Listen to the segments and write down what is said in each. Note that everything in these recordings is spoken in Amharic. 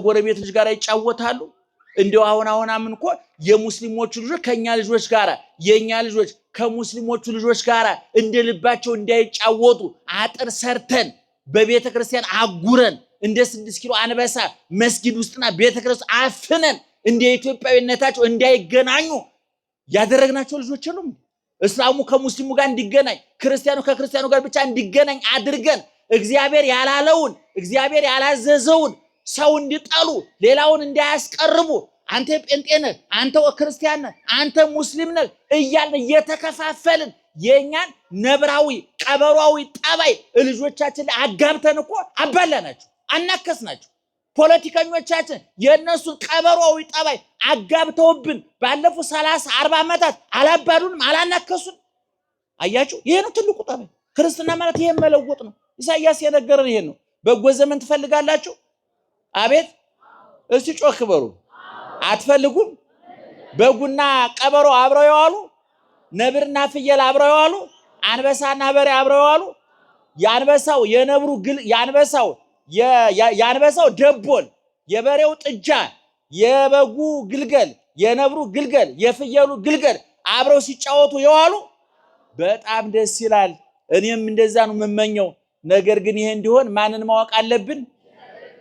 ከጎረቤት ልጅ ጋር ይጫወታሉ። እንዲያው አሁን አሁን አምን እኮ የሙስሊሞቹ ልጆች ከኛ ልጆች ጋር፣ የኛ ልጆች ከሙስሊሞቹ ልጆች ጋር እንደ ልባቸው እንዳይጫወቱ አጥር ሰርተን በቤተ ክርስቲያን አጉረን እንደ 6 ኪሎ አንበሳ መስጊድ ውስጥና ቤተ ክርስቲያን አፍነን እንደ ኢትዮጵያዊነታቸው እንዳይገናኙ ያደረግናቸው ልጆች የሉም። እስላሙ ከሙስሊሙ ጋር እንዲገናኝ፣ ክርስቲያኑ ከክርስቲያኑ ጋር ብቻ እንዲገናኝ አድርገን እግዚአብሔር ያላለውን፣ እግዚአብሔር ያላዘዘውን ሰው እንዲጠሉ፣ ሌላውን እንዳያስቀርቡ፣ አንተ ጴንጤ ነህ፣ አንተ ክርስቲያን ነህ፣ አንተ ሙስሊም ነህ እያልን እየተከፋፈልን የእኛን ነብራዊ ቀበሯዊ ጠባይ ልጆቻችን ላይ አጋብተን እኮ አባላናቸው፣ አናከስናቸው። ፖለቲከኞቻችን የእነሱን ቀበሯዊ ጠባይ አጋብተውብን ባለፉት 30 40 ዓመታት አላባዱንም፣ አላናከሱን። አያችሁ፣ ይሄ ነው ትልቁ ጠባይ። ክርስትና ማለት ይሄን መለወጥ ነው። ኢሳያስ የነገረን ይሄን ነው። በጎ ዘመን ትፈልጋላችሁ? አቤት፣ እስቲ ጮክ በሉ። አትፈልጉም? በጉና ቀበሮ አብረው የዋሉ፣ ነብርና ፍየል አብረው የዋሉ፣ አንበሳና በሬ አብረው የዋሉ፣ የአንበሳው የነብሩ ግል የአንበሳው ደቦል፣ የበሬው ጥጃ፣ የበጉ ግልገል፣ የነብሩ ግልገል፣ የፍየሉ ግልገል አብረው ሲጫወቱ የዋሉ በጣም ደስ ይላል። እኔም እንደዛ ነው የምመኘው። ነገር ግን ይሄ እንዲሆን ማንን ማወቅ አለብን?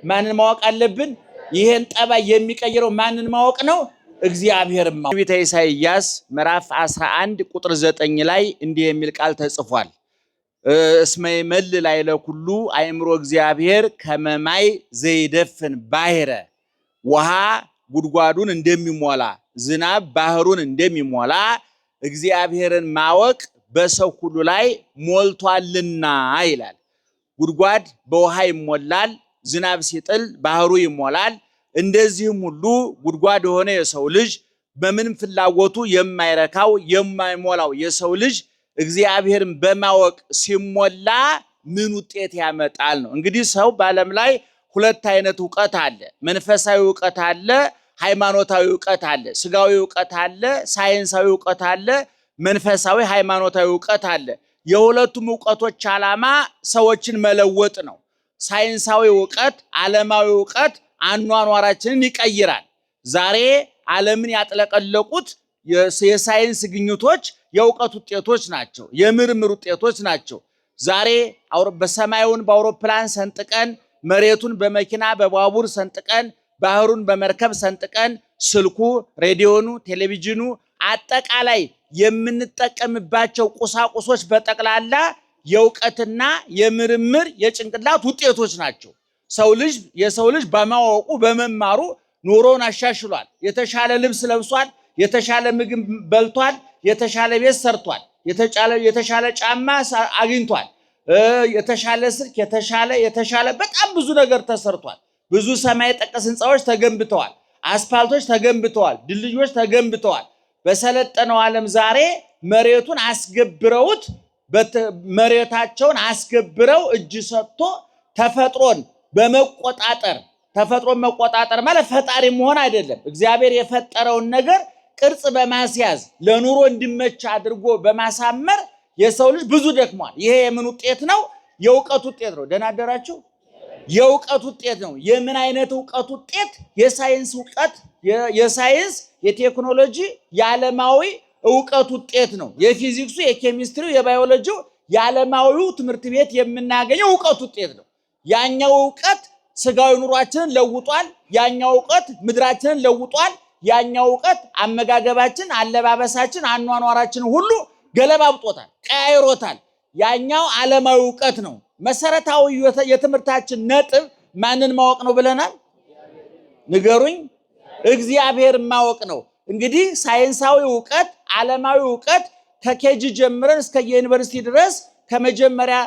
ማንን ማወቅ አለብን? ይሄን ጠባይ የሚቀይረው ማንን ማወቅ ነው? እግዚአብሔር። ትንቢተ ኢሳይያስ ምዕራፍ 11 ቁጥር 9 ላይ እንዲህ የሚል ቃል ተጽፏል። እስመ ይመልእ ላዕለ ኩሉ አእምሮ እግዚአብሔር ከመማይ ዘይደፍን ባሕረ። ውሃ ጉድጓዱን እንደሚሞላ፣ ዝናብ ባህሩን እንደሚሞላ እግዚአብሔርን ማወቅ በሰው ሁሉ ላይ ሞልቷልና ይላል። ጉድጓድ በውሃ ይሞላል፣ ዝናብ ሲጥል ባህሩ ይሞላል። እንደዚህም ሁሉ ጉድጓድ የሆነ የሰው ልጅ፣ በምንም ፍላጎቱ የማይረካው የማይሞላው የሰው ልጅ እግዚአብሔርን በማወቅ ሲሞላ ምን ውጤት ያመጣል ነው። እንግዲህ ሰው በዓለም ላይ ሁለት አይነት እውቀት አለ። መንፈሳዊ እውቀት አለ፣ ሃይማኖታዊ እውቀት አለ። ስጋዊ እውቀት አለ፣ ሳይንሳዊ እውቀት አለ፣ መንፈሳዊ ሃይማኖታዊ እውቀት አለ። የሁለቱም እውቀቶች ዓላማ ሰዎችን መለወጥ ነው። ሳይንሳዊ እውቀት፣ ዓለማዊ እውቀት አኗኗራችንን ይቀይራል። ዛሬ ዓለምን ያጥለቀለቁት የሳይንስ ግኝቶች የእውቀት ውጤቶች ናቸው፣ የምርምር ውጤቶች ናቸው። ዛሬ በሰማዩን በአውሮፕላን ሰንጥቀን፣ መሬቱን በመኪና በባቡር ሰንጥቀን፣ ባህሩን በመርከብ ሰንጥቀን፣ ስልኩ፣ ሬዲዮኑ፣ ቴሌቪዥኑ፣ አጠቃላይ የምንጠቀምባቸው ቁሳቁሶች በጠቅላላ የእውቀትና የምርምር የጭንቅላት ውጤቶች ናቸው። ሰው ልጅ የሰው ልጅ በማወቁ በመማሩ ኑሮውን አሻሽሏል። የተሻለ ልብስ ለብሷል። የተሻለ ምግብ በልቷል። የተሻለ ቤት ሰርቷል። የተሻለ ጫማ አግኝቷል። የተሻለ ስልክ፣ የተሻለ የተሻለ በጣም ብዙ ነገር ተሰርቷል። ብዙ ሰማይ ጠቀስ ህንፃዎች ተገንብተዋል። አስፋልቶች ተገንብተዋል። ድልድዮች ተገንብተዋል። በሰለጠነው ዓለም ዛሬ መሬቱን አስገብረውት፣ መሬታቸውን አስገብረው እጅ ሰጥቶ ተፈጥሮን በመቆጣጠር፣ ተፈጥሮን መቆጣጠር ማለት ፈጣሪ መሆን አይደለም። እግዚአብሔር የፈጠረውን ነገር ቅርጽ በማስያዝ፣ ለኑሮ እንዲመች አድርጎ በማሳመር የሰው ልጅ ብዙ ደክሟል። ይሄ የምን ውጤት ነው? የእውቀት ውጤት ነው። ደህና አደራችሁ። የእውቀት ውጤት ነው። የምን አይነት እውቀት ውጤት? የሳይንስ እውቀት፣ የሳይንስ፣ የቴክኖሎጂ፣ የዓለማዊ እውቀት ውጤት ነው። የፊዚክሱ፣ የኬሚስትሪው፣ የባዮሎጂው፣ የዓለማዊው ትምህርት ቤት የምናገኘው እውቀት ውጤት ነው። ያኛው እውቀት ስጋዊ ኑሯችንን ለውጧል። ያኛው እውቀት ምድራችንን ለውጧል። ያኛው እውቀት አመጋገባችን፣ አለባበሳችን፣ አኗኗራችን ሁሉ ገለባብጦታል፣ ቀያይሮታል። ያኛው ዓለማዊ እውቀት ነው። መሰረታዊ የትምህርታችን ነጥብ ማንን ማወቅ ነው ብለናል? ንገሩኝ። እግዚአብሔር ማወቅ ነው። እንግዲህ ሳይንሳዊ እውቀት፣ ዓለማዊ እውቀት ከ KG ጀምረን እስከ ዩኒቨርሲቲ ድረስ፣ ከመጀመሪያ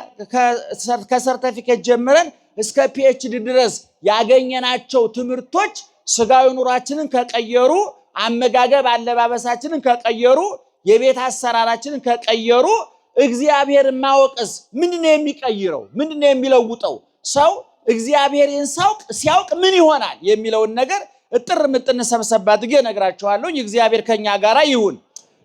ከሰርተፊኬት ጀምረን እስከ PhD ድረስ ያገኘናቸው ትምህርቶች ስጋዊ ኑሯችንን ከቀየሩ፣ አመጋገብ አለባበሳችንን ከቀየሩ፣ የቤት አሰራራችንን ከቀየሩ፣ እግዚአብሔር ማወቅስ ምንድነው የሚቀይረው? ምንድነው የሚለውጠው? ሰው እግዚአብሔርን ሲያውቅ ምን ይሆናል የሚለውን ነገር እጥር ምጥን ሰብሰብ አድርጌ እነግራችኋለሁ። እግዚአብሔር ከኛ ጋር ይሁን።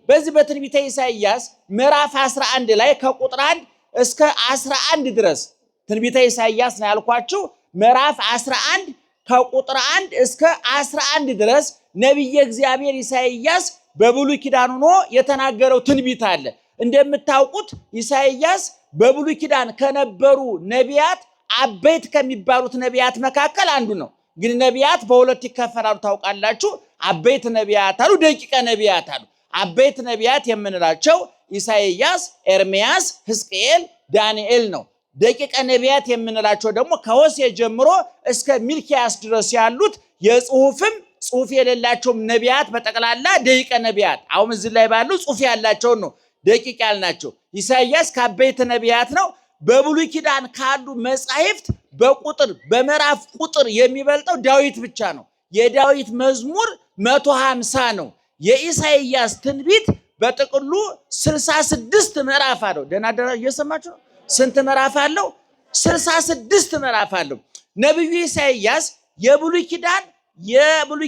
በዚህ በትንቢተ ኢሳይያስ ምዕራፍ 11 ላይ ከቁጥር 1 እስከ 11 ድረስ፣ ትንቢተ ኢሳይያስ ነው ያልኳችሁ፣ ምዕራፍ 11 ከቁጥር 1 እስከ 11 ድረስ ነቢየ እግዚአብሔር ኢሳይያስ በብሉይ ኪዳን ሆኖ የተናገረው ትንቢት አለ። እንደምታውቁት ኢሳይያስ በብሉይ ኪዳን ከነበሩ ነቢያት አበይት ከሚባሉት ነቢያት መካከል አንዱ ነው። ግን ነቢያት በሁለት ይከፈላሉ ታውቃላችሁ። አበይት ነቢያት አሉ፣ ደቂቀ ነቢያት አሉ። አበይት ነቢያት የምንላቸው ኢሳይያስ፣ ኤርሚያስ፣ ሕዝቅኤል፣ ዳንኤል ነው። ደቂቀ ነቢያት የምንላቸው ደግሞ ከሆሴ ጀምሮ እስከ ሚልኪያስ ድረስ ያሉት የጽሁፍም ጽሁፍ የሌላቸውም ነቢያት በጠቅላላ ደቂቀ ነቢያት። አሁን እዚህ ላይ ባሉ ጽሁፍ ያላቸውን ነው ደቂቅ ያልናቸው። ኢሳይያስ ከአበይት ነቢያት ነው። በብሉይ ኪዳን ካሉ መጻሕፍት በቁጥር በምዕራፍ ቁጥር የሚበልጠው ዳዊት ብቻ ነው። የዳዊት መዝሙር 150 ነው። የኢሳይያስ ትንቢት በጥቅሉ 66 ምዕራፍ አለው። ደህና ደህና እየሰማችሁ ነው። ስንት ምዕራፍ አለው? 66 ምዕራፍ አለው። ነቢዩ ኢሳይያስ የብሉይ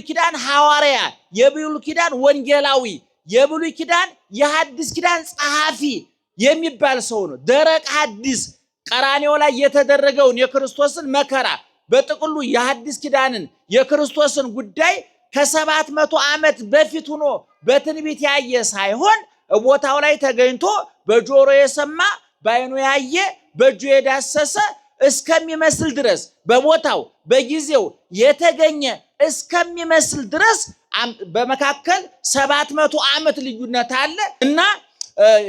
ኪዳን ሐዋርያ፣ የብሉይ ኪዳን ወንጌላዊ፣ የብሉይ ኪዳን የሐዲስ ኪዳን ጸሐፊ የሚባል ሰው ነው። ደረቅ ሐዲስ ቀራንዮ ላይ የተደረገውን የክርስቶስን መከራ በጥቅሉ የሐዲስ ኪዳንን የክርስቶስን ጉዳይ ከ700 ዓመት በፊት ሆኖ በትንቢት ያየ ሳይሆን ቦታው ላይ ተገኝቶ በጆሮ የሰማ፣ በዓይኑ ያየ፣ በእጁ የዳሰሰ እስከሚመስል ድረስ፣ በቦታው በጊዜው የተገኘ እስከሚመስል ድረስ በመካከል 700 ዓመት ልዩነት አለ። እና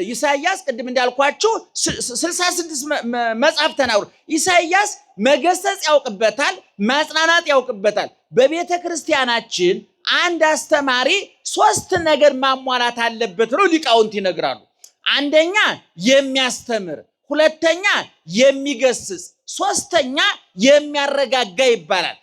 ኢሳይያስ ቅድም እንዳልኳችሁ 66 መጽሐፍ ተናግሮ ኢሳይያስ መገሰጽ ያውቅበታል፣ ማጽናናት ያውቅበታል። በቤተ ክርስቲያናችን አንድ አስተማሪ ሶስት ነገር ማሟላት አለበት ነው ሊቃውንት ይነግራሉ። አንደኛ የሚያስተምር፣ ሁለተኛ የሚገስጽ፣ ሶስተኛ የሚያረጋጋ ይባላል።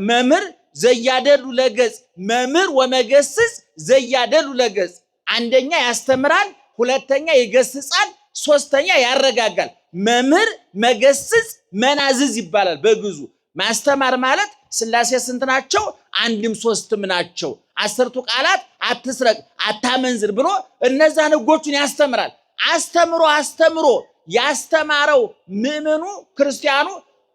መምህር ዘያደሉ ለገጽ፣ መምህር ወመገስጽ ዘያደሉ ለገጽ። አንደኛ ያስተምራል፣ ሁለተኛ ይገስጻል፣ ሶስተኛ ያረጋጋል። መምህር፣ መገስጽ፣ መናዝዝ ይባላል በግዙ። ማስተማር ማለት ስላሴ ስንት ናቸው? አንድም ሶስትም ናቸው። አስርቱ ቃላት አትስረቅ፣ አታመንዝር ብሎ እነዛን ህጎቹን ያስተምራል። አስተምሮ አስተምሮ ያስተማረው ምዕመኑ ክርስቲያኑ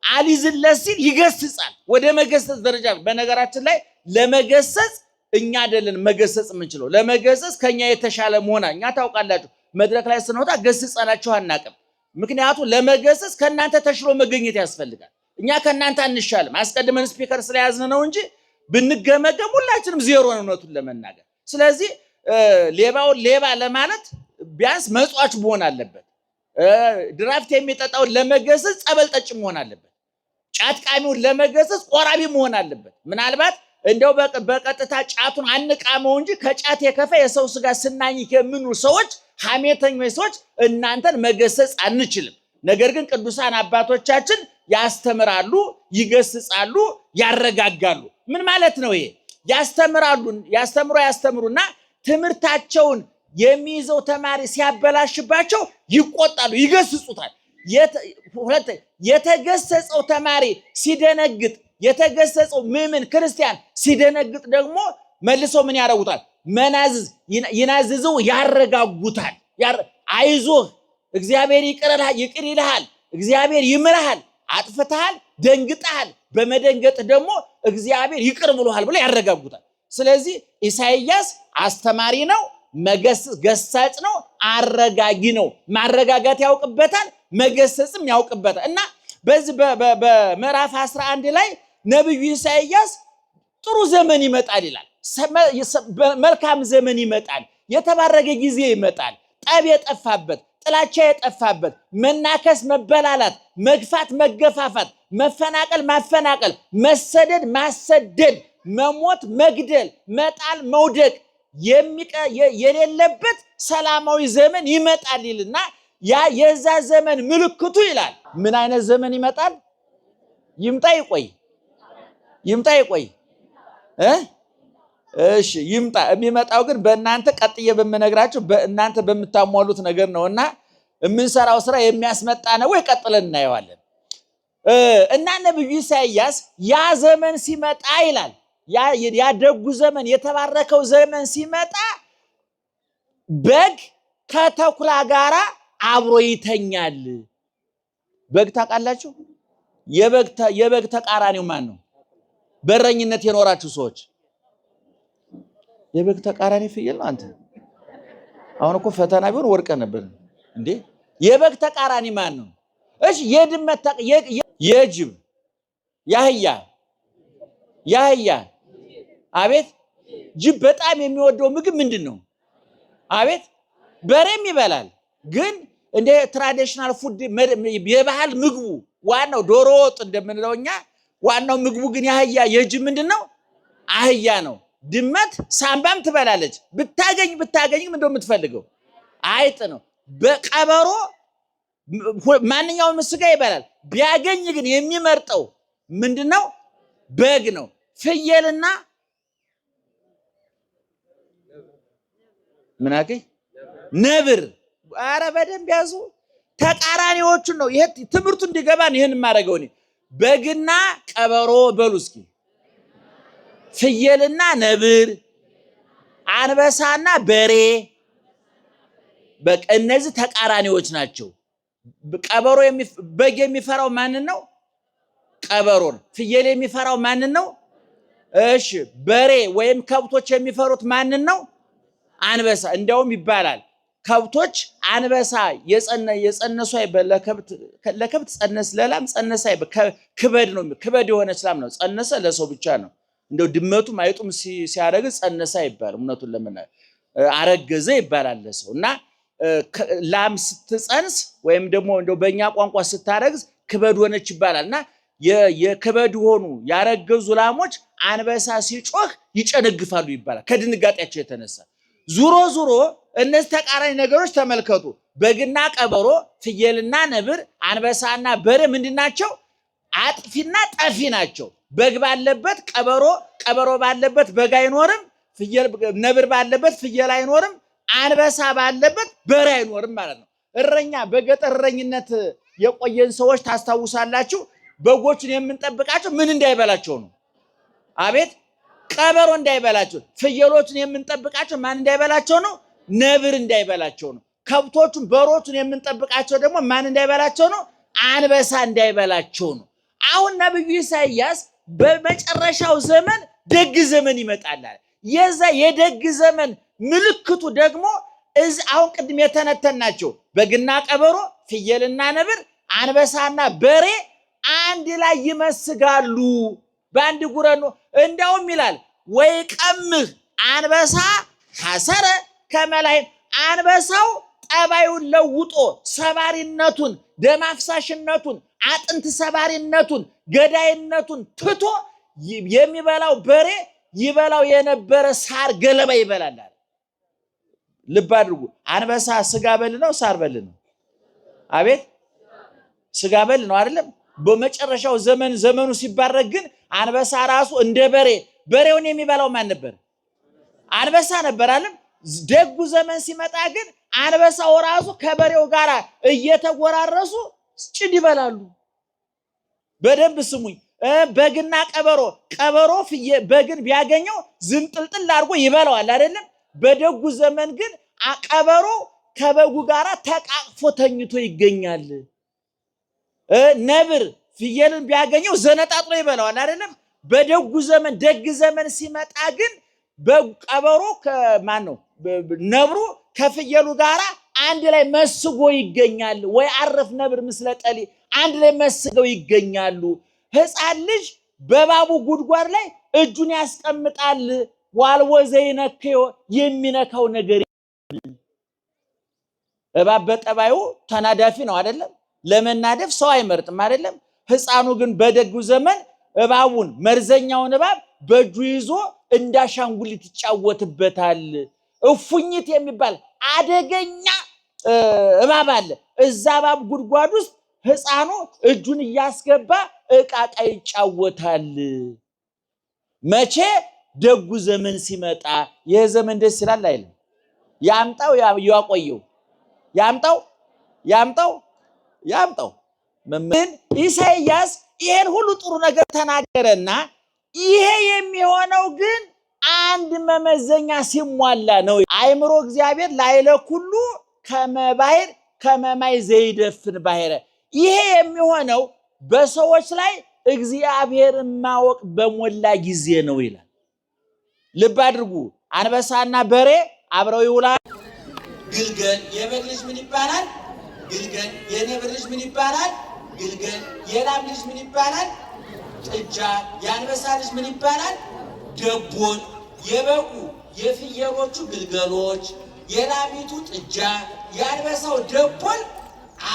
አሊዝለት ሲል ይገስጻል። ወደ መገሰጽ ደረጃ። በነገራችን ላይ ለመገሰጽ እኛ አይደለን መገሰጽ የምንችለው። ለመገሰጽ ከኛ የተሻለ መሆና እኛ ታውቃላችሁ፣ መድረክ ላይ ስንወጣ ገስጸናችሁ አናቅም። ምክንያቱም ለመገሰጽ ከእናንተ ተሽሎ መገኘት ያስፈልጋል። እኛ ከእናንተ አንሻልም። አስቀድመን speaker ስለያዝን ነው እንጂ ብንገመገም ሁላችንም ዜሮ ነው እውነቱን ለመናገር። ስለዚህ ሌባውን ሌባ ለማለት ቢያንስ መጽዋች መሆን አለበት። ድራፍት የሚጠጣውን ለመገሰጽ ጸበል ጠጭ መሆን አለበት። ጫት ቃሚውን ለመገሰጽ ቆራቢ መሆን አለበት። ምናልባት እንደው በቀጥታ ጫቱን አንቃመው እንጂ ከጫት የከፋ የሰው ስጋ ስናኝክ የምንውል ሰዎች፣ ሐሜተኞች ሰዎች እናንተን መገሰጽ አንችልም። ነገር ግን ቅዱሳን አባቶቻችን ያስተምራሉ፣ ይገስጻሉ፣ ያረጋጋሉ። ምን ማለት ነው ይሄ? ያስተምራሉ፣ ያስተምሩ ያስተምሩና ትምህርታቸውን የሚይዘው ተማሪ ሲያበላሽባቸው ይቆጣሉ፣ ይገስጹታል። የተገሰጸው ተማሪ ሲደነግጥ፣ የተገሰጸው ምዕመን ክርስቲያን ሲደነግጥ ደግሞ መልሶ ምን ያደርጉታል? መናዝዝ ይናዝዘው፣ ያረጋጉታል። አይዞህ፣ እግዚአብሔር ይቅር ይልሃል፣ እግዚአብሔር ይምርሃል፣ አጥፍተሃል፣ ደንግጠሃል፣ በመደንገጥ ደግሞ እግዚአብሔር ይቅር ብሎሃል ብሎ ያረጋጉታል። ስለዚህ ኢሳይያስ አስተማሪ ነው፣ ገሳጭ ነው፣ አረጋጊ ነው። ማረጋጋት ያውቅበታል፣ መገሰጽም ያውቅበታል። እና በዚህ በምዕራፍ 11 ላይ ነቢዩ ኢሳይያስ ጥሩ ዘመን ይመጣል ይላል። መልካም ዘመን ይመጣል፣ የተባረከ ጊዜ ይመጣል። ጠብ የጠፋበት፣ ጥላቻ የጠፋበት፣ መናከስ፣ መበላላት፣ መግፋት፣ መገፋፋት፣ መፈናቀል፣ ማፈናቀል፣ መሰደድ፣ ማሰደድ፣ መሞት፣ መግደል፣ መጣል፣ መውደቅ የሌለበት ሰላማዊ ዘመን ይመጣል ይልና ያ የዛ ዘመን ምልክቱ ይላል። ምን አይነት ዘመን ይመጣል? ይምጣ ይቆይ፣ ይምጣ ይቆይ እ እሺ ይምጣ። የሚመጣው ግን በእናንተ ቀጥዬ በምነግራችሁ በእናንተ በምታሟሉት ነገር ነውና የምንሰራው ስራ የሚያስመጣ ነው ወይ ቀጥለን እናየዋለን። እና ነብዩ ኢሳይያስ ያ ዘመን ሲመጣ ይላል፣ ያ ደጉ ዘመን፣ የተባረከው ዘመን ሲመጣ በግ ከተኩላ ጋራ አብሮ ይተኛል። በግ ታውቃላችሁ? የበግ ተቃራኒው ማን ነው? በረኝነት የኖራችሁ ሰዎች የበግ ተቃራኒ ፍየል ነው። አንተ አሁን እኮ ፈተና ቢሆን ወርቀ ነበር እንዴ? የበግ ተቃራኒ ማን ነው? እሺ የድመት፣ የጅብ፣ የአህያ የአህያ አቤት ጅብ በጣም የሚወደው ምግብ ምንድን ነው? አቤት በሬም ይበላል፣ ግን እንደ traditional food የባህል ምግቡ ዋናው ዶሮ ወጥ እንደምንለው እኛ ዋናው ምግቡ ግን የአህያ የጅብ ምንድን ነው? አህያ ነው። ድመት ሳምባም ትበላለች። ብታገኝ ብታገኝ ምንድን ነው የምትፈልገው? አይጥ ነው። በቀበሮ ማንኛውም ስጋ ይበላል። ቢያገኝ ግን የሚመርጠው ምንድን ነው? በግ ነው። ፍየልና ምን አልከኝ? ነብር። ኧረ በደንብ ያዙ። ተቃራኒዎቹን ነው። ይሄ ትምህርቱ እንዲገባን ይህን የማደርገው እኔ። በግና ቀበሮ በሉ እስኪ፣ ፍየልና ነብር፣ አንበሳና በሬ። በቃ እነዚህ ተቃራኒዎች ናቸው። ቀበሮ በግ የሚፈራው ማንን ነው? ቀበሮን። ፍየል የሚፈራው ማንን ነው? እሺ በሬ ወይም ከብቶች የሚፈሩት ማንን ነው? አንበሳ። እንዲያውም ይባላል ከብቶች አንበሳ የጸነሱ ለከብት ጸነስ ለላም ጸነሰ ክበድ ነው። ክበድ የሆነች ላም ነው። ጸነሰ ለሰው ብቻ ነው። እንደው ድመቱም አይጡም ሲያረግዝ ጸነሰ አይባልም። እውነቱን ለመናገር አረገዘ ይባላል ለሰው። እና ላም ስትጸንስ ወይም ደግሞ እንደው በእኛ ቋንቋ ስታረግዝ ክበድ ሆነች ይባላል። እና የክበድ ሆኑ ያረገዙ ላሞች አንበሳ ሲጮህ ይጨነግፋሉ ይባላል ከድንጋጤያቸው የተነሳ። ዙሮ ዙሮ እነዚህ ተቃራኒ ነገሮች ተመልከቱ። በግና ቀበሮ፣ ፍየልና ነብር፣ አንበሳና በሬ ምንድን ናቸው? አጥፊና ጠፊ ናቸው። በግ ባለበት ቀበሮ፣ ቀበሮ ባለበት በግ አይኖርም። ፍየል ነብር ባለበት ፍየል አይኖርም። አንበሳ ባለበት በሬ አይኖርም ማለት ነው። እረኛ በገጠር እረኝነት የቆየን ሰዎች ታስታውሳላችሁ። በጎቹን የምንጠብቃቸው ምን እንዳይበላቸው ነው? አቤት ቀበሮ እንዳይበላቸው። ፍየሎቹን የምንጠብቃቸው ማን እንዳይበላቸው ነው? ነብር እንዳይበላቸው ነው። ከብቶቹን በሮቹን የምንጠብቃቸው ደግሞ ማን እንዳይበላቸው ነው? አንበሳ እንዳይበላቸው ነው። አሁን ነብዩ ኢሳይያስ በመጨረሻው ዘመን ደግ ዘመን ይመጣል አለ። የዛ የደግ ዘመን ምልክቱ ደግሞ እዚህ አሁን ቅድም የተነተናቸው በግና ቀበሮ፣ ፍየልና ነብር፣ አንበሳና በሬ አንድ ላይ ይመስጋሉ በአንድ ጉረኖ። እንዲያውም ይላል ወይ ቀምህ አንበሳ ሐሰረ ከመላይም አንበሳው ጠባዩን ለውጦ ሰባሪነቱን፣ ደም አፍሳሽነቱን፣ አጥንት ሰባሪነቱን፣ ገዳይነቱን ትቶ የሚበላው በሬ ይበላው የነበረ ሳር ገለባ ይበላል። ልብ አድርጉ። አንበሳ ስጋ በል ነው ሳር በል ነው? አቤት ስጋ በል ነው አይደለም? በመጨረሻው ዘመን ዘመኑ ሲባረክ ግን አንበሳ ራሱ እንደ በሬ በሬውን የሚበላው ማን ነበር? አንበሳ ነበር አይደለም? ደጉ ዘመን ሲመጣ ግን አንበሳው ራሱ ከበሬው ጋር እየተጎራረሱ ጭድ ይበላሉ። በደንብ ስሙኝ። በግና ቀበሮ ቀበሮ በግን ቢያገኘው ዝንጥልጥል አድርጎ ይበላዋል አይደለም? በደጉ ዘመን ግን ቀበሮ ከበጉ ጋር ተቃቅፎ ተኝቶ ይገኛል። ነብር ፍየልን ቢያገኘው ዘነጣጥሎ ይበላዋል አይደለም? በደጉ ዘመን ደግ ዘመን ሲመጣ ግን ቀበሮ ከማን ነው ነብሩ ከፍየሉ ጋር አንድ ላይ መስጎ ይገኛል። ወይ አረፍ ነብር ምስለ ጠሊ አንድ ላይ መስገው ይገኛሉ። ሕፃን ልጅ በእባቡ ጉድጓድ ላይ እጁን ያስቀምጣል። ዋልዎ ዘይነክዮ የሚነካው ነገር እባብ በጠባዩ ተናዳፊ ነው አይደለም? ለመናደፍ ሰው አይመርጥም አይደለም? ሕፃኑ ግን በደጉ ዘመን እባቡን መርዘኛውን እባብ በእጁ ይዞ እንዳሻንጉሊት ይጫወትበታል። እፉኝት የሚባል አደገኛ እባብ አለ። እዛ እባብ ጉድጓድ ውስጥ ሕፃኑ እጁን እያስገባ እቃቃ ይጫወታል። መቼ ደጉ ዘመን ሲመጣ። ይህ ዘመን ደስ ይላል አይልም? ያምጣው ያቆየው፣ ያምጣው ያምጣው ያምጣው። ምን ኢሳይያስ ይሄን ሁሉ ጥሩ ነገር ተናገረና ይሄ የሚሆነው ግን አንድ መመዘኛ ሲሟላ ነው። አእምሮ እግዚአብሔር ላዕለ ኩሉ ከመ ባሕር ከመ ማይ ዘይደፍን ባሕረ። ይሄ የሚሆነው በሰዎች ላይ እግዚአብሔርን ማወቅ በሞላ ጊዜ ነው ይላል። ልብ አድርጉ። አንበሳና በሬ አብረው ይውላል። ግልገል የበግ ልጅ ምን ይባላል? ግልገል። የነብር ልጅ ምን ይባላል? ግልገል። የላም ልጅ ምን ይባላል? ጥጃ። የአንበሳ ልጅ ምን ይባላል? ደቦል። የበጉ የፍየሎቹ ግልገሎች፣ የላሚቱ ጥጃ፣ የአንበሳው ደቦል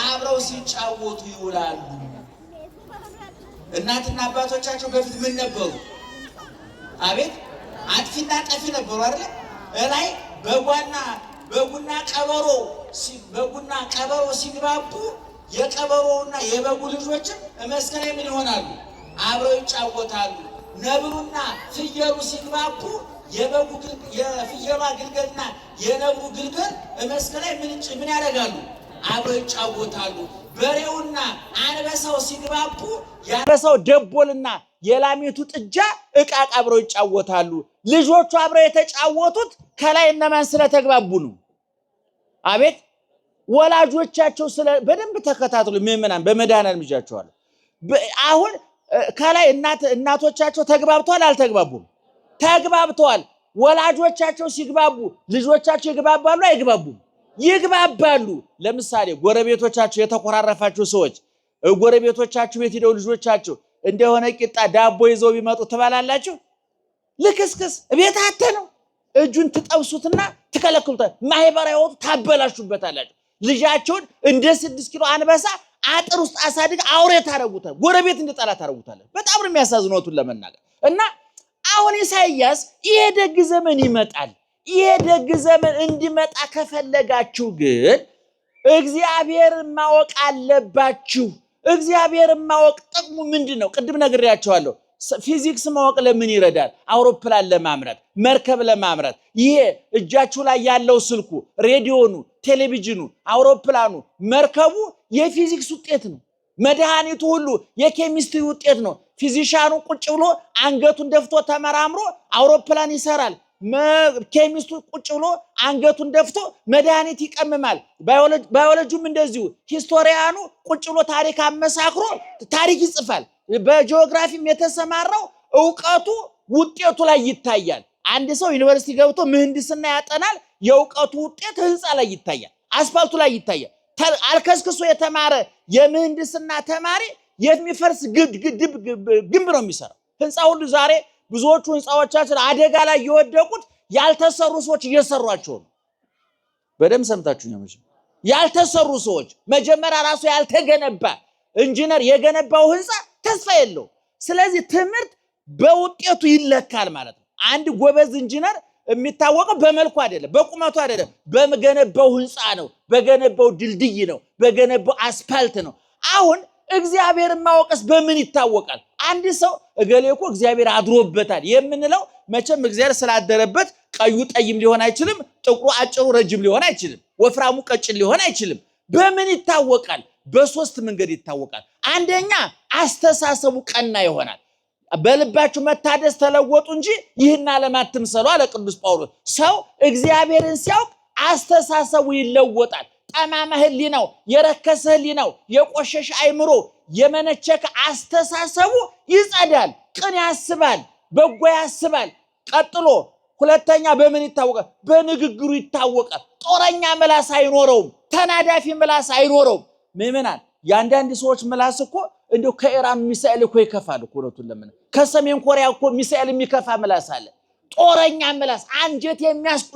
አብረው ሲጫወቱ ይውላሉ። እናትና አባቶቻቸው በፊት ምን ነበሩ? አቤት አጥፊና ጠፊ ነበሩ አይደለ? እላይ በጓና በጉና ቀበሮ በጉና ቀበሮ ሲግባቡ የቀበሮውና የበጉ ልጆችም መስክ ላይ ምን ይሆናሉ? አብረው ይጫወታሉ። ነብሩና ፍየሉ ሲግባቡ የበጉ የፍየሏ ግልገልና የነብሩ ግልገል መስክ ላይ ምን ያደርጋሉ? አብረው ይጫወታሉ። በሬውና አንበሳው ሲግባቡ የአንበሳው ደቦልና የላሚቱ ጥጃ እቃ እቃ አብረው ይጫወታሉ። ልጆቹ አብረው የተጫወቱት ከላይ እነማን ስለተግባቡ ነው? አቤት ወላጆቻቸው ስለ በደንብ ተከታትሉ። ምዕመናን በመድኃኒዓለም ይዣቸዋለሁ። አሁን ከላይ እናቶቻቸው ተግባብተዋል አልተግባቡም? ተግባብተዋል። ወላጆቻቸው ሲግባቡ ልጆቻቸው ይግባባሉ አይግባቡም? ይግባባሉ። ለምሳሌ ጎረቤቶቻቸው የተኮራረፋችሁ ሰዎች ጎረቤቶቻችሁ ቤት ሄደው ልጆቻቸው እንደሆነ ቂጣ ዳቦ ይዘው ቢመጡ ትበላላችሁ? ልክስክስ ቤት አተ ነው። እጁን ትጠብሱትና ትከለክሉታል። ማህበራዊ ሕይወቱ ታበላሹበታላችሁ። ልጃቸውን እንደ 6 ኪሎ አንበሳ አጥር ውስጥ አሳድግ አውሬ ታረጉታል። ጎረቤት እንዲጠላ ታረጉታል። በጣም ነው የሚያሳዝነው ለመናገር። እና አሁን ኢሳይያስ ይሄ ደግ ዘመን ይመጣል። ይሄ ደግ ዘመን እንዲመጣ ከፈለጋችሁ ግን እግዚአብሔርን ማወቅ አለባችሁ። እግዚአብሔርን ማወቅ ጥቅሙ ምንድን ነው? ቅድም ነግሬያቸዋለሁ። ፊዚክስ ማወቅ ለምን ይረዳል? አውሮፕላን ለማምረት፣ መርከብ ለማምረት። ይሄ እጃችሁ ላይ ያለው ስልኩ፣ ሬዲዮኑ፣ ቴሌቪዥኑ፣ አውሮፕላኑ፣ መርከቡ የፊዚክስ ውጤት ነው። መድኃኒቱ ሁሉ የኬሚስትሪ ውጤት ነው። physician ኑ ቁጭ ብሎ አንገቱን ደፍቶ ተመራምሮ አውሮፕላን ይሰራል። ኬሚስቱ ቁጭ ብሎ አንገቱን ደፍቶ መድኃኒት ይቀምማል። ባዮሎጂውም እንደዚሁ። historian ኑ ቁጭ ብሎ ታሪክ አመሳክሮ ታሪክ ይጽፋል። በጂኦግራፊም የተሰማራው እውቀቱ ውጤቱ ላይ ይታያል። አንድ ሰው ዩኒቨርሲቲ ገብቶ ምህንድስና ያጠናል። የእውቀቱ ውጤት ህንፃ ላይ ይታያል፣ አስፋልቱ ላይ ይታያል። አልከስክሶ የተማረ የምህንድስና ተማሪ የሚፈርስ ግድብ ግንብ ነው የሚሰራው። ህንፃ ሁሉ ዛሬ ብዙዎቹ ህንፃዎቻችን አደጋ ላይ የወደቁት ያልተሰሩ ሰዎች እየሰሯቸው ነው። በደንብ ሰምታችሁኛል። ያልተሰሩ ሰዎች መጀመሪያ ራሱ ያልተገነባ ኢንጂነር የገነባው ህንፃ ተስፋ የለው። ስለዚህ ትምህርት በውጤቱ ይለካል ማለት ነው። አንድ ጎበዝ ኢንጂነር የሚታወቀው በመልኩ አይደለም፣ በቁመቱ አይደለም፣ በገነባው ህንፃ ነው፣ በገነባው ድልድይ ነው፣ በገነባው አስፓልት ነው። አሁን እግዚአብሔርን ማወቅስ በምን ይታወቃል? አንድ ሰው እገሌ እኮ እግዚአብሔር አድሮበታል የምንለው መቼም እግዚአብሔር ስላደረበት ቀዩ ጠይም ሊሆን አይችልም፣ ጥቁሩ አጭሩ ረጅም ሊሆን አይችልም፣ ወፍራሙ ቀጭን ሊሆን አይችልም። በምን ይታወቃል? በሶስት መንገድ ይታወቃል። አንደኛ አስተሳሰቡ ቀና ይሆናል። በልባችሁ መታደስ ተለወጡ እንጂ ይህን ዓለም አትምሰሉ አለ ቅዱስ ጳውሎስ። ሰው እግዚአብሔርን ሲያውቅ አስተሳሰቡ ይለወጣል። ጠማማ ሕሊናው፣ የረከሰ ሕሊናው፣ የቆሸሸ አይምሮ፣ የመነቸከ አስተሳሰቡ ይጸዳል። ቅን ያስባል፣ በጎ ያስባል። ቀጥሎ ሁለተኛ በምን ይታወቃል? በንግግሩ ይታወቃል። ጦረኛ ምላስ አይኖረውም። ተናዳፊ ምላስ አይኖረውም። ምዕመናን፣ የአንዳንድ ሰዎች ምላስ እኮ እንደው ከኢራን ሚሳኤል እኮ ይከፋል እኮ። እውነቱን ለምን ከሰሜን ኮሪያ እኮ ሚሳኤል የሚከፋ ምላስ አለ። ጦረኛ ምላስ፣ አንጀት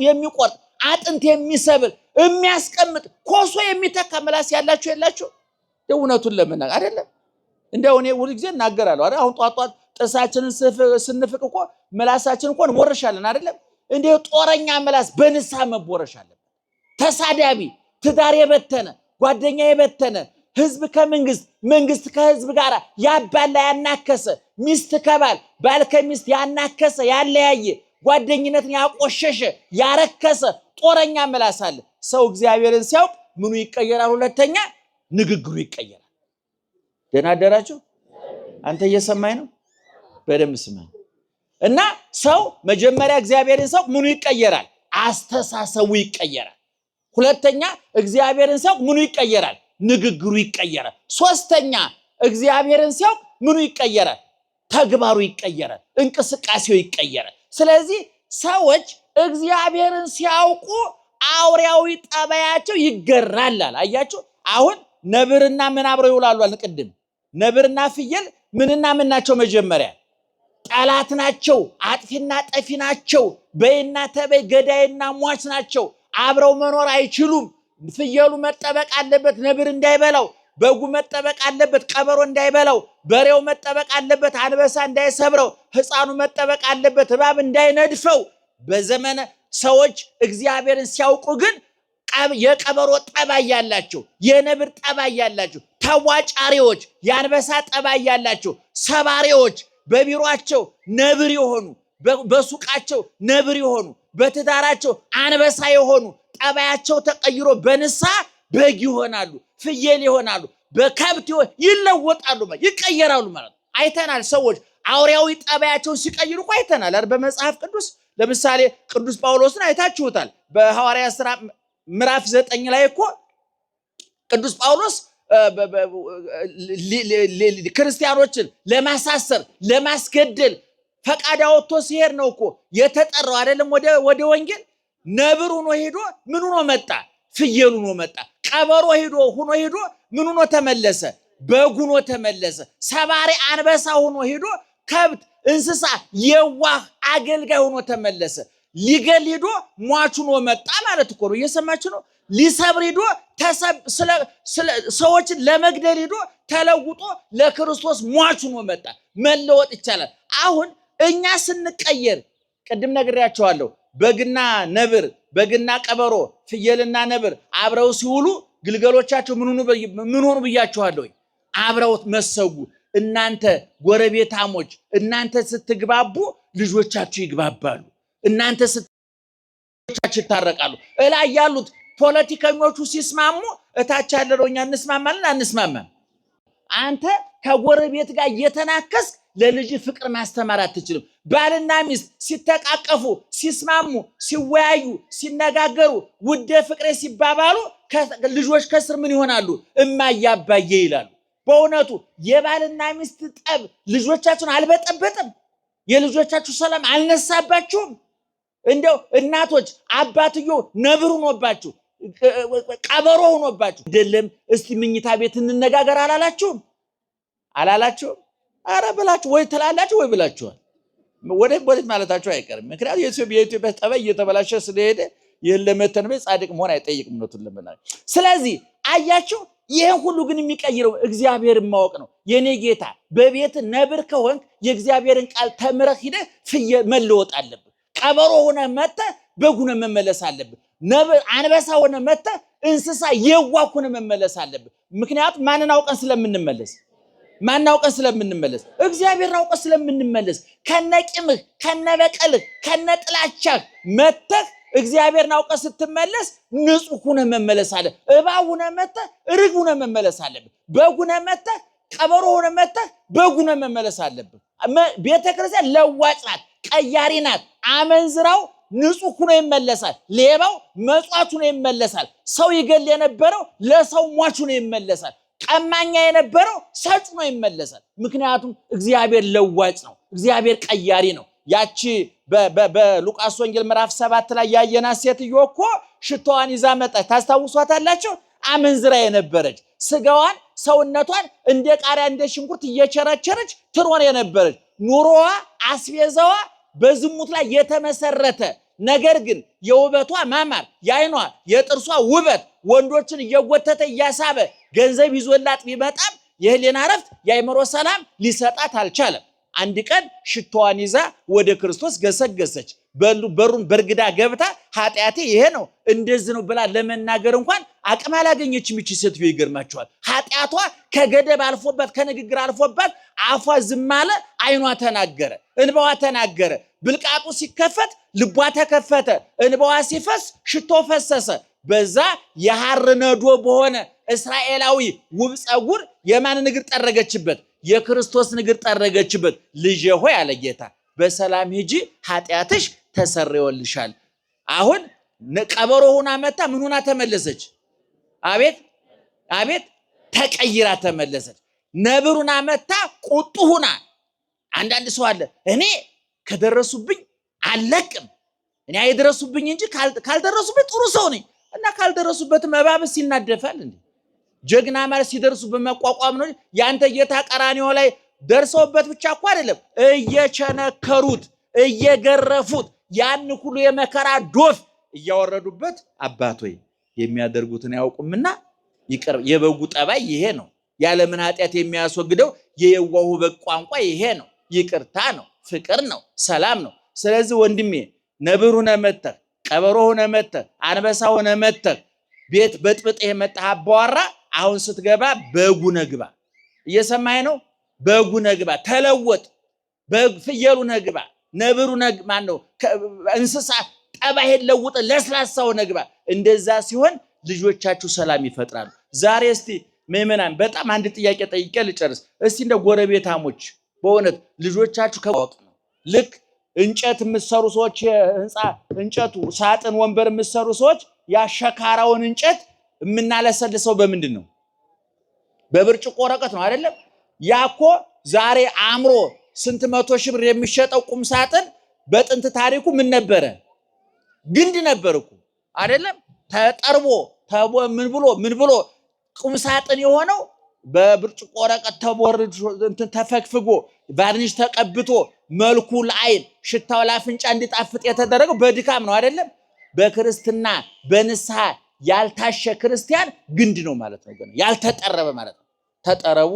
የሚቆርጥ፣ አጥንት የሚሰብር፣ የሚያስቀምጥ፣ ኮሶ የሚተካ ምላስ ያላችሁ የላችሁ? እውነቱን ለመናገር አይደለም። እንደው እኔ ሁል ጊዜ እናገራለሁ አይደል? አሁን ጧት ጧት ጥርሳችንን ስንፍቅ እኮ ምላሳችን እኮ እንቦርሻለን አይደለም? እንደው ጦረኛ ምላስ በንስሐ መቦረሽ አለበት። ተሳዳቢ፣ ትዳር የበተነ፣ ጓደኛ የበተነ፣ ህዝብ ከመንግስት፣ መንግስት ከህዝብ ጋር ያባላ ያናከሰ፣ ሚስት ከባል፣ ባል ከሚስት ያናከሰ፣ ያለያየ፣ ጓደኝነትን ያቆሸሸ፣ ያረከሰ ጦረኛ ምላስ አለ። ሰው እግዚአብሔርን ሲያውቅ ምኑ ይቀየራል? ሁለተኛ ንግግሩ ይቀየራል። ደህና አደራችሁ። አንተ እየሰማኝ ነው? በደንብ ስማኝ። እና ሰው መጀመሪያ እግዚአብሔርን ሲያውቅ ምኑ ይቀየራል? አስተሳሰቡ ይቀየራል። ሁለተኛ እግዚአብሔርን ሲያውቅ ምኑ ይቀየራል? ንግግሩ ይቀየራል። ሶስተኛ እግዚአብሔርን ሲያውቅ ምኑ ይቀየራል? ተግባሩ ይቀየራል፣ እንቅስቃሴው ይቀየራል። ስለዚህ ሰዎች እግዚአብሔርን ሲያውቁ አውሬያዊ ጠባያቸው ይገራል። አያችሁ፣ አሁን ነብርና ምን አብረው ይውላሉ? ቅድም ነብርና ፍየል ምንና ምን ናቸው? መጀመሪያ ጠላት ናቸው፣ አጥፊና ጠፊ ናቸው፣ በይና ተበይ ገዳይና ሟች ናቸው። አብረው መኖር አይችሉም። ፍየሉ መጠበቅ አለበት ነብር እንዳይበላው፣ በጉ መጠበቅ አለበት ቀበሮ እንዳይበላው፣ በሬው መጠበቅ አለበት አንበሳ እንዳይሰብረው፣ ሕፃኑ መጠበቅ አለበት እባብ እንዳይነድፈው። በዘመነ ሰዎች እግዚአብሔርን ሲያውቁ ግን የቀበሮ ጠባይ ያላቸው፣ የነብር ጠባይ ያላቸው፣ ተቧጫሪዎች፣ የአንበሳ ጠባይ ያላቸው፣ ሰባሪዎች፣ በቢሮአቸው ነብር የሆኑ፣ በሱቃቸው ነብር የሆኑ፣ በትዳራቸው አንበሳ የሆኑ ጠባያቸው ተቀይሮ በንስሐ በግ ይሆናሉ፣ ፍየል ይሆናሉ፣ በከብት ይለወጣሉ፣ ይቀየራሉ ማለት ነው። አይተናል። ሰዎች አውሬያዊ ጠባያቸውን ሲቀይሩ እኮ አይተናል አይደል? በመጽሐፍ ቅዱስ ለምሳሌ ቅዱስ ጳውሎስን አይታችሁታል። በሐዋርያት ሥራ ምዕራፍ 9 ላይ እኮ ቅዱስ ጳውሎስ ክርስቲያኖችን ለማሳሰር ለማስገደል ፈቃድ አወጥቶ ሲሄድ ነው እኮ የተጠራው አይደለም? ወደ ወንጌል ነብር ሆኖ ሄዶ ምን ሆኖ መጣ? ፍየል ሆኖ መጣ። ቀበሮ ሄዶ ሆኖ ሄዶ ምን ሆኖ ተመለሰ? በግ ሆኖ ተመለሰ። ሰባሪ አንበሳ ሆኖ ሄዶ ከብት፣ እንስሳ፣ የዋህ አገልጋይ ሆኖ ተመለሰ። ሊገል ሄዶ ሟች ሆኖ መጣ ማለት እኮ ነው። እየሰማችሁ ነው። ሊሰብር ሄዶ ሰዎችን ለመግደል ሄዶ ተለውጦ ለክርስቶስ ሟች ሆኖ መጣ። መለወጥ ይቻላል። አሁን እኛ ስንቀየር ቅድም ነግሬያቸዋለሁ። በግና ነብር፣ በግና ቀበሮ፣ ፍየልና ነብር አብረው ሲውሉ ግልገሎቻቸው ምን ሆኑ ብያቸዋለሁ? አብረው መሰጉ። እናንተ ጎረቤታሞች፣ እናንተ ስትግባቡ ልጆቻችሁ ይግባባሉ። እናንተ ስትቻችሁ ይታረቃሉ። እላይ ያሉት ፖለቲከኞቹ ሲስማሙ እታች ያለነው እኛ እንስማማለን አንስማማም? አንተ ከጎረቤት ጋር እየተናከስክ ለልጅ ፍቅር ማስተማር አትችልም። ባልና ሚስት ሲተቃቀፉ፣ ሲስማሙ፣ ሲወያዩ፣ ሲነጋገሩ ውደ ፍቅሬ ሲባባሉ ልጆች ከስር ምን ይሆናሉ? እማዬ አባዬ ይላሉ። በእውነቱ የባልና ሚስት ጠብ ልጆቻችሁን አልበጠበጥም? የልጆቻችሁ ሰላም አልነሳባችሁም? እንደው እናቶች አባትዮ ነብር ሆኖባችሁ ቀበሮ ሆኖባችሁ አይደለም? እስቲ ምኝታ ቤት እንነጋገር አላላችሁም? አላላችሁም? አረ ብላችሁ ወይ ትላላችሁ ወይ ብላችኋል። ወደ ወዴት ማለታችሁ አይቀርም። ምክንያቱም የኢትዮጵያ ጠባይ እየተበላሸ ስለሄደ ይህን ለመተንበይ ጻድቅ መሆን አይጠይቅም። እውነቱን ለመናገር ስለዚህ አያችሁ፣ ይህን ሁሉ ግን የሚቀይረው እግዚአብሔርን ማወቅ ነው። የኔ ጌታ በቤት ነብር ከሆንክ የእግዚአብሔርን ቃል ተምረህ ሂደህ ፍየል መለወጥ አለብህ። ቀበሮ ሆነ መጥተህ በግ ሆነህ መመለስ አለብህ። ነብር አንበሳ ሆነ መጥተህ እንስሳ የዋህ ሆነ መመለስ አለብህ። ምክንያቱም ማንን አውቀን ስለምንመለስ ማን አውቀን ስለምንመለስ እግዚአብሔርን አውቀን ስለምንመለስ ከነቂምህ ከነበቀልህ ከነጥላቻህ መጥተህ እግዚአብሔርን አውቀህ ስትመለስ ንጹህ ሆነህ መመለስ አለ። እባብ ሆነህ መጥተህ ርግብ ሆነህ መመለስ አለብህ። በግ ሆነህ መጥተህ ቀበሮ ሆነህ መጥተህ በግ ሆነህ መመለስ አለብህ። ቤተክርስቲያን ለዋጭ ናት፣ ቀያሪ ናት። አመንዝራው ንጹህ ሆኖ ይመለሳል። ሌባው መጽዋት ሆኖ ይመለሳል። ሰው ይገል የነበረው ለሰው ሟች ሆኖ ይመለሳል። ቀማኛ የነበረው ሰጭ ሆኖ ይመለሳል። ምክንያቱም እግዚአብሔር ለዋጭ ነው። እግዚአብሔር ቀያሪ ነው። ያቺ በሉቃስ ወንጌል ምዕራፍ 7 ላይ ያየናት ሴትዮ እኮ ሽቶዋን ይዛ መጣች። ታስታውሷታላችሁ? አመንዝራ የነበረች ስጋዋን ሰውነቷን እንደ ቃሪያ እንደ ሽንኩርት እየቸረቸረች ትኖር የነበረች ኑሮዋ አስቤዛዋ በዝሙት ላይ የተመሰረተ ነገር ግን የውበቷ ማማር የዓይኗ የጥርሷ ውበት ወንዶችን እየጎተተ እያሳበ ገንዘብ ይዞላት ቢመጣም የህሊና እረፍት የአእምሮ ሰላም ሊሰጣት አልቻለም። አንድ ቀን ሽቶዋን ይዛ ወደ ክርስቶስ ገሰገሰች። በሩን በርግዳ ገብታ ኃጢአቴ ይሄ ነው እንደዚህ ነው ብላ ለመናገር እንኳን አቅም አላገኘችም። ይቺ ሴትዮ ይገርማቸዋል። ኃጢአቷ ከገደብ አልፎባት ከንግግር አልፎባት አፏ ዝም አለ፣ ዓይኗ ተናገረ፣ እንባዋ ተናገረ። ብልቃጡ ሲከፈት ልቧ ተከፈተ፣ እንባዋ ሲፈስ ሽቶ ፈሰሰ። በዛ የሐር ነዶ በሆነ እስራኤላዊ ውብ ፀጉር የማንን እግር ጠረገችበት? የክርስቶስን እግር ጠረገችበት። ልጄ ሆይ አለ ጌታ፣ በሰላም ሂጂ፣ ኃጢአትሽ ተሰርዮልሻል። አሁን ቀበሮ ሆና መታ ምን ሆና ተመለሰች? አቤት አቤት፣ ተቀይራ ተመለሰች። ነብሩን አመታ ቁጡ ሁና። አንዳንድ ሰው አለ፣ እኔ ከደረሱብኝ አልለቅም፣ እኔ አይደረሱብኝ እንጂ ካልደረሱብኝ ጥሩ ሰው ነኝ። እና ካልደረሱበትም እባብስ ይናደፋል እንዴ? ጀግና ማለት ሲደርሱበት መቋቋም ነው። ያንተ ጌታ ቀራንዮ ላይ ደርሰውበት ብቻ እኮ አይደለም፣ እየቸነከሩት እየገረፉት ያን ሁሉ የመከራ ዶፍ እያወረዱበት አባት ሆይ የሚያደርጉትን አያውቁምና ይቅር። የበጉ ጠባይ ይሄ ነው። ያለምን ኃጢአት የሚያስወግደው የየዋሁ በግ ቋንቋ ይሄ ነው። ይቅርታ ነው፣ ፍቅር ነው፣ ሰላም ነው። ስለዚህ ወንድሜ ነብር ሆነ መተህ፣ ቀበሮ ሆነ መተህ፣ አንበሳ ሆነ መተህ፣ ቤት በጥብጥ የመጣህ አባወራ አሁን ስትገባ በጉ ነግባ። እየሰማኸኝ ነው? በጉ ነግባ፣ ተለወጥ። ፍየሉ ነግባ፣ ነብሩ ማን ነው? እንስሳ ጠባይህን ለውጥ፣ ለስላሳው ነግባ። እንደዛ ሲሆን ልጆቻችሁ ሰላም ይፈጥራሉ። ዛሬ እስቲ ምዕመናን በጣም አንድ ጥያቄ ጠይቄ ልጨርስ። እስቲ እንደ ጎረቤታሞች በእውነት ልጆቻችሁ ከወቅ ነው። ልክ እንጨት የምትሰሩ ሰዎች፣ የህንፃ እንጨቱ ሳጥን፣ ወንበር የምትሰሩ ሰዎች ያሸካራውን እንጨት የምናለሰልሰው በምንድን ነው? በብርጭቆ ወረቀት ነው አይደለም? ያኮ ዛሬ አምሮ ስንት መቶ ሺህ ብር የሚሸጠው ቁም ሳጥን በጥንት ታሪኩ ምን ነበረ? ግንድ ነበር እኮ አይደለም? ተጠርቦ ተቦ ምን ብሎ ምን ብሎ ቁም ሳጥን የሆነው በብርጭቆ ወረቀት ተቦርዶ እንትን ተፈግፍጎ ቫርኒሽ ተቀብቶ መልኩ ለአይን ሽታው ለአፍንጫ እንዲጣፍጥ የተደረገው በድካም ነው አይደለም? በክርስትና በንስሐ ያልታሸ ክርስቲያን ግንድ ነው ማለት ነው። ገና ያልተጠረበ ማለት ነው። ተጠረቡ።